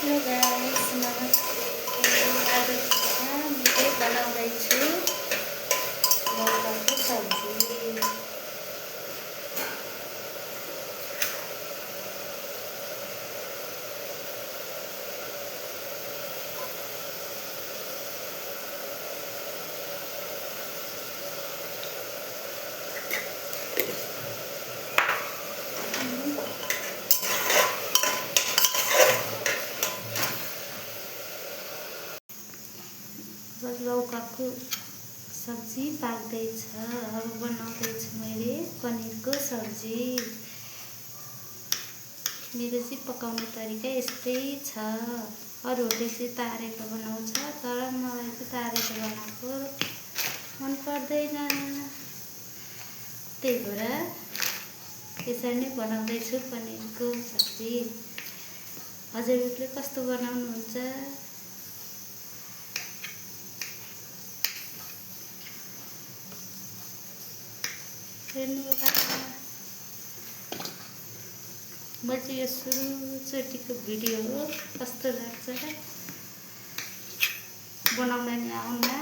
Hello guys, नमस्ते। आज मैले बनाउँदैछु लौकाको सब्जी। लौकाको सब्जी पाक्दैछ। अब बनाउँदैछु मैले पनिरको सब्जी। मेरो चाहिँ पकाउने तरिका यस्तै छ। अरूहरूले चाहिँ तारेर बनाउँछ, तर मलाई चाहिँ तारेर बनाएको मन पर्दैन। त्यही भएर यसरी नै बनाउँदैछु पनिरको सब्जी। हजुरहरूले कस्तो बनाउनुहुन्छ? म चाहिँ यो सुरुचोटिको भिडियो हो, कस्तो लाग्छ बनाउन नि आउला।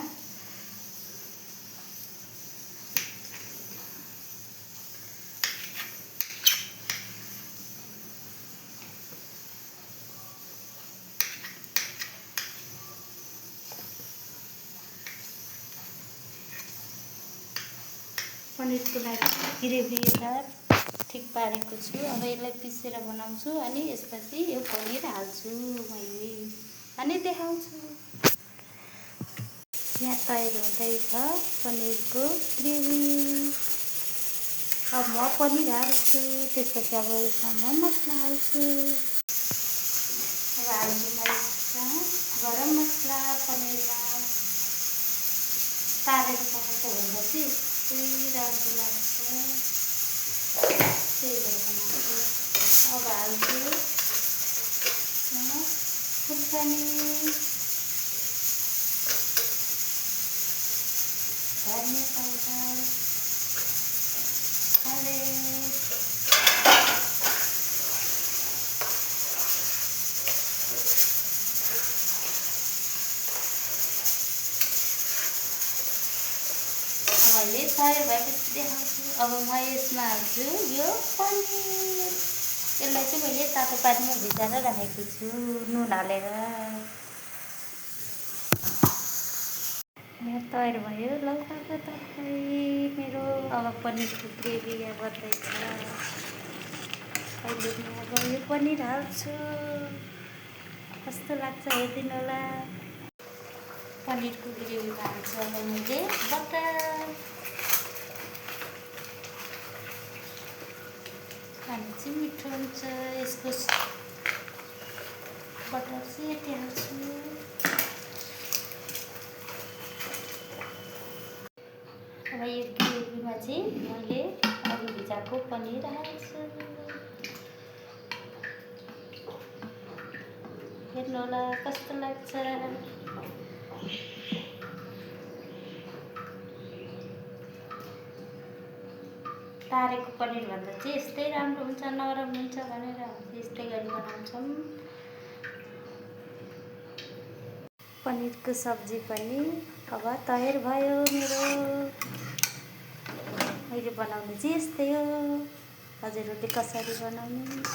पनिरको लागि ग्रेभीदार ठिक पारेको छु। अब यसलाई पिसेर बनाउँछु अनि यसपछि यो पनिर हाल्छु मैले अनि देखाउँछु। यहाँ तयार हुँदैछ पनिरको ग्रेभी। अब म पनिर हाल्छु, त्यसपछि अब यसमा मसला हाल्छु। अब हाल्छु म गरम मसला। पनिरमा तारेर पकाएको भन्दा चाहिँ राम्रो लाग्छ, त्यही भएर बनाउँछु। अब हाल्छु खुर्सानी, धनिया पाउडर, हर्दी, अहिले तयार भएपछि देखाउँछु। अब म यसमा हाल्छु यो पनिर। यसलाई चाहिँ मैले तातो पानीमा भिजाएर राखेको छु नुन हालेर। यहाँ तयार भयो लौकाको तरकारी मेरो। अब पनिरको ग्रेभी यहाँ बन्दैछ। अहिले म अब यो पनिर हाल्छु। कस्तो लाग्छ हेरिदिनु होला। पनिरको ग्रेभीमा हाल्छु अब मैले बटर। खानु चाहिँ मिठो हुन्छ यसको। बटर चाहिँ यति हाल्छु। अब यो ग्रेभीमा चाहिँ मैले अघि भिजाएको पनिर हाल्छु। हेर्नु होला कस्तो लाग्छ। तारेको पनिर भन्दा चाहिँ यस्तै राम्रो हुन्छ, नरम हुन्छ भनेर यस्तै गरी बनाउँछौँ। पनिरको सब्जी पनि अब तयार भयो मेरो। मैले बनाउने चाहिँ यस्तै हो। हजुरहरूले कसरी बनाउनुहुन्छ?